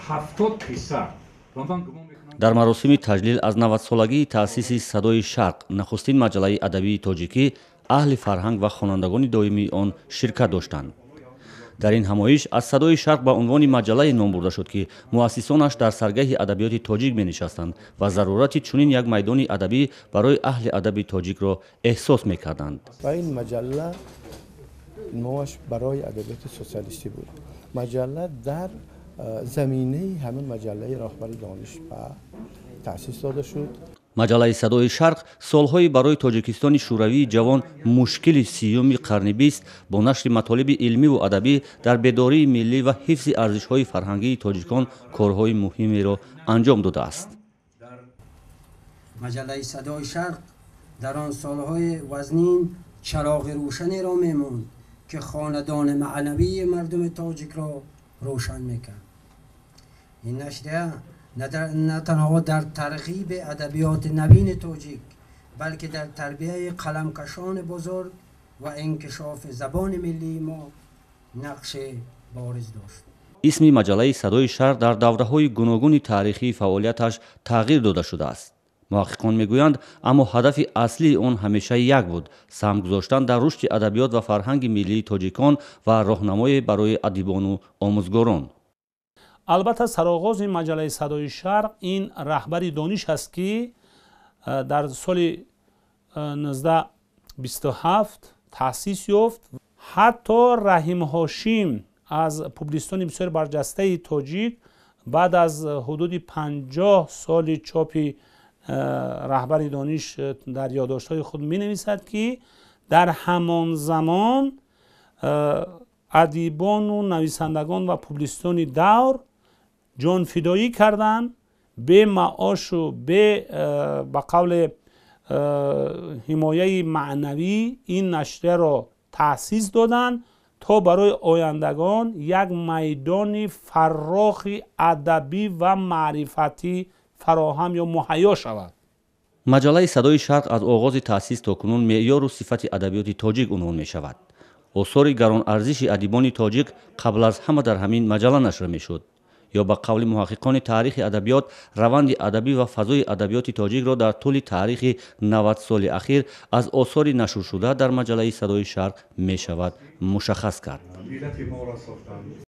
70 қисса. Ва ман гумон мекунам. Дар маросими таҷлил аз 90-солагии таъсиси «Садои Шарқ», нахустин маҷаллаи адабии тоҷикӣ, аҳли фарҳанг ва хонандагони доимии он ширкат доштанд. Дар ин ҳамоиш аз «Садои Шарқ» ба унвони маҷаллае ном бурда шуд, ки муассисонаш дар саргаҳи адабиёти тоҷик менишастанд ва зарурати чунин як майдони адабӣ барои аҳли адаби тоҷикро эҳсос мекарданд. Ва ин маҷалла номаш «Барои адабиёти социалистӣ» буд. Маҷалла дар заминаи ҳамин маҷаллаи «Роҳбари дониш» ба таъсис дода шуд. Маҷаллаи «Садои Шарқ» солҳои барои Тоҷикистони шӯравии ҷавон мушкили сиюми қарни бист бо нашри матолиби илмиву адабӣ дар бедории миллӣ ва ҳифзи арзишҳои фарҳангии тоҷикон корҳои муҳимеро анҷом додааст. Маҷаллаи «Садои Шарқ» дар он солҳои вазнин чароғи рӯшанеро мемонд, ки хонадони маънавии мардуми тоҷикро рӯшан мекард. Ин нашрия на танҳо дар тарғиби адабиёти навини тоҷик, балки дар тарбияи қаламкашони бузург ва инкишофи забони миллии мо нақши бориз дошт. Исми маҷаллаи «Садои Шарқ» дар давраҳои гуногуни таърихии фаъолияташ тағйир дода шудааст, муҳаққиқон мегӯянд, аммо ҳадафи аслии он ҳамеша як буд: саҳм гузоштан дар рушди адабиёт ва фарҳанги миллии тоҷикон ва роҳнамое барои адибону омӯзгорон. Албатта, сароғози маҷаллаи «Садои Шарқ» ин «Раҳбари дониш» аст, ки дар соли 1927 таъсис ёфт. Ҳатто Раҳим Ҳошим, аз публицистони бисёр барҷастаи тоҷик, баъд аз ҳудуди 50 соли чопи «Раҳбари дониш» дар ёддоштҳои худ менависад, ки дар ҳамон замон адибону нависандагон ва публицистони давр ҷонфидоӣ карданд, бемаошу бе ба қавле ҳимояи маънавӣ ин нашрияро таъсис доданд, то барои ояндагон як майдони фаррохи адабӣ ва маърифатӣ фароҳам ё муҳайё шавад. Маҷаллаи «Садои Шарқ» аз оғози таъсис то кунун меъёру сифати адабиёти тоҷик унвон мешавад. Осори гаронарзиши адибони тоҷик қабл аз ҳама дар ҳамин маҷалла нашр мешуд ё ба қавли муҳаққиқони таърихи адабиёт, раванди адабӣ ва фазои адабиёти тоҷикро дар тӯли таърихи 90 соли ахир аз осори нашршуда дар маҷаллаи «Садои Шарқ» мешавад мушаххас кард. Миллати моро сохтанд.